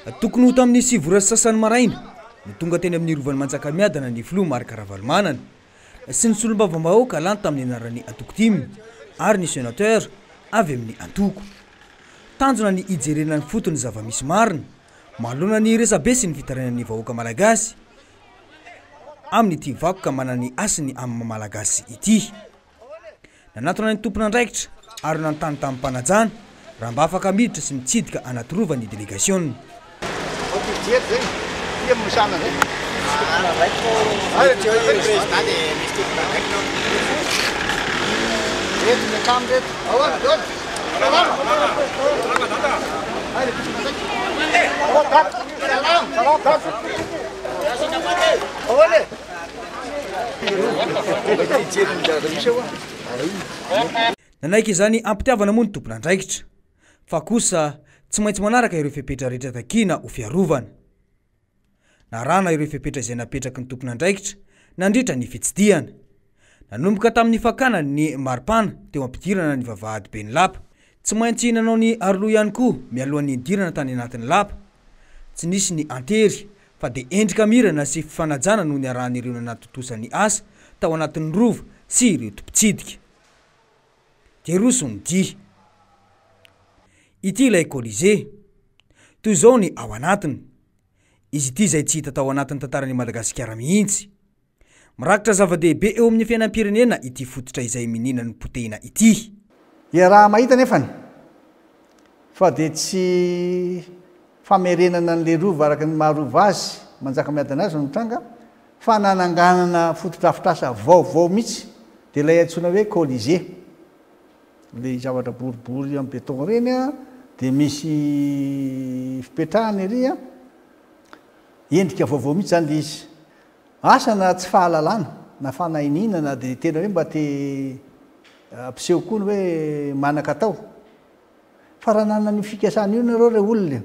Tokony ho tamin'ny 9 ora sy sasany maraina no tonga teny amin'ny Rovan'i Manjakamiadana ny filoha Marc Ravalomanana sy ny solombavambahoaka lany tamin'ny anaran'ny antoko tim ary ny senateur avy amin'ny antoko. Tanjona ny hijerena ny fotony zava-misy marina manoloana ny resabe sy ny fitarainan'ny vahoaka malagasy amin'ity vakoka manana ny hasiny amin'ny maha malagasy ity. Nanatona ny tompon'andraikitra ary nanontany tamim-panajana raha mba afaka miditra sy mitsidika anaty rova ny delegasiona. Nanaiky izany am-pitiavana moa ny tompon'andraikitra, fa kosa tsy maintsy manaraka ireo fepetra rehetra takiana ho fiarovana. Narahana ireo fepetra izay napetraky ny tompon'andraikitra nandritra ny fitsidihana. Nanomboka tamin'ny fakana ny maripana teo am-pidirana ny vavahadiben'ny lapa. Tsy maintsy nanao ny aroloha ihany koa mialohan'ny nidirana tany anatin'ny lapa. Tsy nisy ny antery fa dia endrika mirana sy fifanajana no niarahan'ireo nanatontosa ny asa tao anatin'ny rova sy ireo tompon-tsidika. Dia roso ny dia. Ity ilay Colisée. Toy izao ny ao anatiny. Izy ity izay tsy hita tao anatin'ny tantaran'i Madagasikara mihitsy. Mirakitra zava-dehibe eo amin'ny fiainam-pirenena ity fototra izay miniana nopotehina ity. Iaraha-mahita anefany fa dia tsy famerenana an'ilay rova araka ny maha rova azy, Manjakamiadana azy no nitranga fa nananganana fotodrafitrasa vaovao mihitsy dia ilay antsoina hoe Colisée. Ilay zavatra boribory amin'ny béton ireny dia misy fipetrahana ery, endrika vaovao mihitsy izany ilay izy. Asa na tsy fahalalana, na fanahiniana na dia tena hoe mba te hampiseho koa ny hoe manan-katao. Fa raha nanana an'io fikasana io nareo re olona e,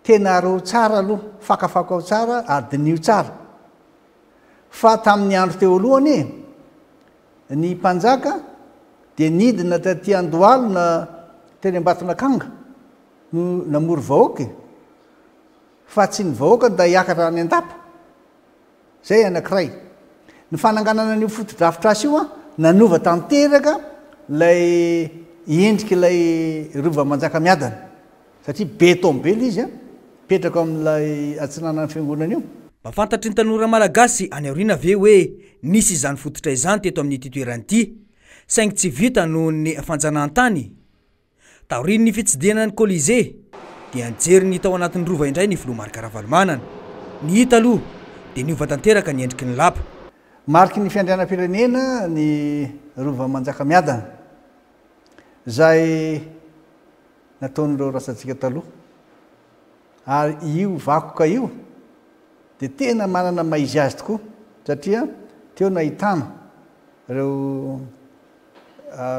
tena araho tsara aloha, fakafakao tsara ary diniho tsara. Fa tamin'ny andro teo aloha anie, ny mpanjaka dia nidina taty Andohalo na teny Ambatonakanga no namory vahoaka e. Fa tsy ny vahoaka no hiakatra any an-dapa. Izay anankiray. Ny fananganana an'io fotodrafitrasa io nanova tanteraka ilay endrik'ilay Rova Manjakamiadana. Satria béton be ilay izy, mipetraka ao amin'ilay atsinanan'ny fiangonana io. Mba fantatry ny tanora malagasy any aoriana ve hoe nisy izany fototra izany teto amin'ity toerana ity, saingy tsy vita noho ny fanjanahantany? Taorian'ny fitsidihana ny Colisée dia nijery ny tao anatin'ny Rova indray ny filoha Marc Ravalomanana. Ny hita aloha dia niova tanteraka ny endriky ny lapa. Mariky ny fiandrianam-pirenena ny Rova Manjakamiadana izay nataon'ireo razantsika taloha ary io vakoka io dia tena manana maha izy azy tokoa satria teo nahitana ireo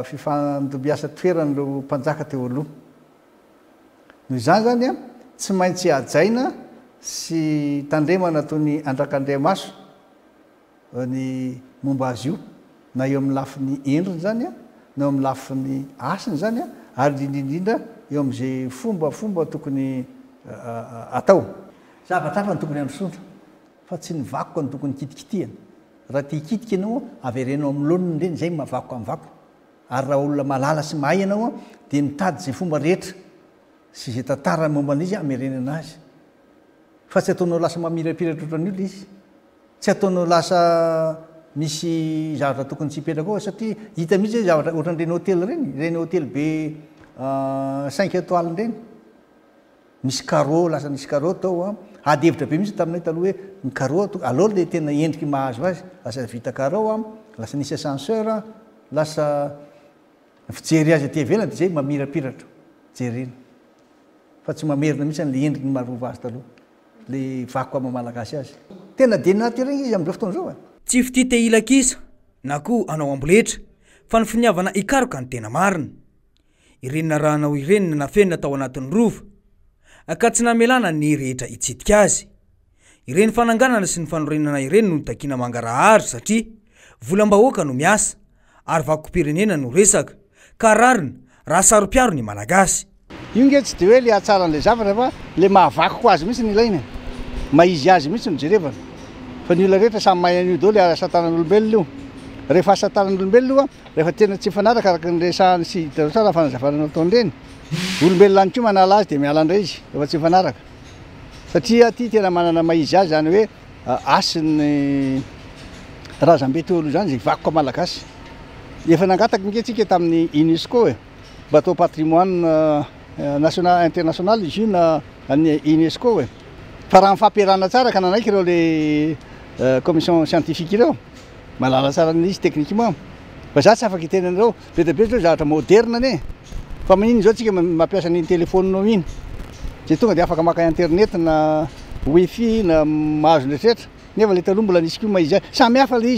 fifandimbiasa toeran'ireo mpanjaka teo aloha. Noho izany izany, tsy maintsy hajaina sy tandremana toy ny andrak'andriamaso ny momba azy io, na eo amin'ny lafiny endriny izany, na eo amin'ny lafiny hasiny izany, ary indrindra indrindra eo amin'izay fombafomba tokony atao. Zavatra hafa no tokony handrosoana fa tsy ny vakoka no tokony kitikitihana. Raha te hikitika ianao, avereno amin'ny laoniny ireny, izay no maha vakoka ny vakoka. Ary raha olona mahalala sy mahay ianao dia mitady izay fomba rehetra sy izay tantara momba an'izy hamerenana azy. Fa tsy ataonao lasa mamirapiratra ohatran'io ilay izy. Tsy ataonao lasa misy zavatra tokony tsy hipetraka ao satria hita mihitsy hoe zavatra ohatran'ireny hotely ireny, ireny hotely be cinq étoiles ireny. Misy carreau, lasa nisy carreau tao an. Ady hevitra be mihitsy taminay taloha hoe ny carreau to, aleo le tena endriky mahazo azy, lasa vita carreau an, lasa nisy ascenseur an, lasa ny fijery azy aty ivelany dia zay mamirapiratra jerena. Fa tsy mamerina mihitsy an'le endriky ny maha-rova azy taloha, le vakoka maha malagasy azy. Tena dénaturé izy amin'izao fotoana izao e. Tsy fitia te hila kisa na koa hanao amboletra fa ny finiavana hikaroka ny tena marina. Ireny narahanao ireny no nafenina tao anatin'ny rova, ka tsy namelana ny rehetra hitsidika azy. Ireny fananganana sy ny fanorenana ireny no notakiana mangarahara satria volam-bahoaka no miasa ary vakom-pirenena no resaka, ka rariny raha saro-piaro ny Malagasy. Io nge tsy de hoe le hatsaran'le zavatra fa le mahavakoka azy mihitsy no ilaina e. Maha izy azy mihitsy no jerevana. Fa ny olona rehetra samy mahay an'io daholo, asa tanan'olombelona io. Rehefa asa tanan'olombelona io an, rehefa tena tsy mifanaraka araka ny resahany sy hitanao tsara ny fanazavana nataon'ireny, olombelona ihany koa manala azy dia miala indray izy rehefa tsy mifanaraka. Satria aty tena manana maha izy azy izany hoe hasin'ny razambe teo aloha izany izay vakoka malagasy. Efa nangataka ange tsika tamin'ny Unesco e, mba atao patrimoine national international izy io na an'ny Unesco e. Fa raha nifampiarahana tsara ka nanaiky ireo le commission scientifique ireo, mahalala tsara an'izy techniquement. Fa za tsy afaka hiteny an'ireo, be dia be zao zavatra moderne anie. Fa maninona izao tsika mampiasa an'iny telephone iny? Dia tonga dia afaka maka internet na wifi na mahazo ny rehetra. Nefa le taloha mbola nisy koa maha izy azy. Samy hafa le izy.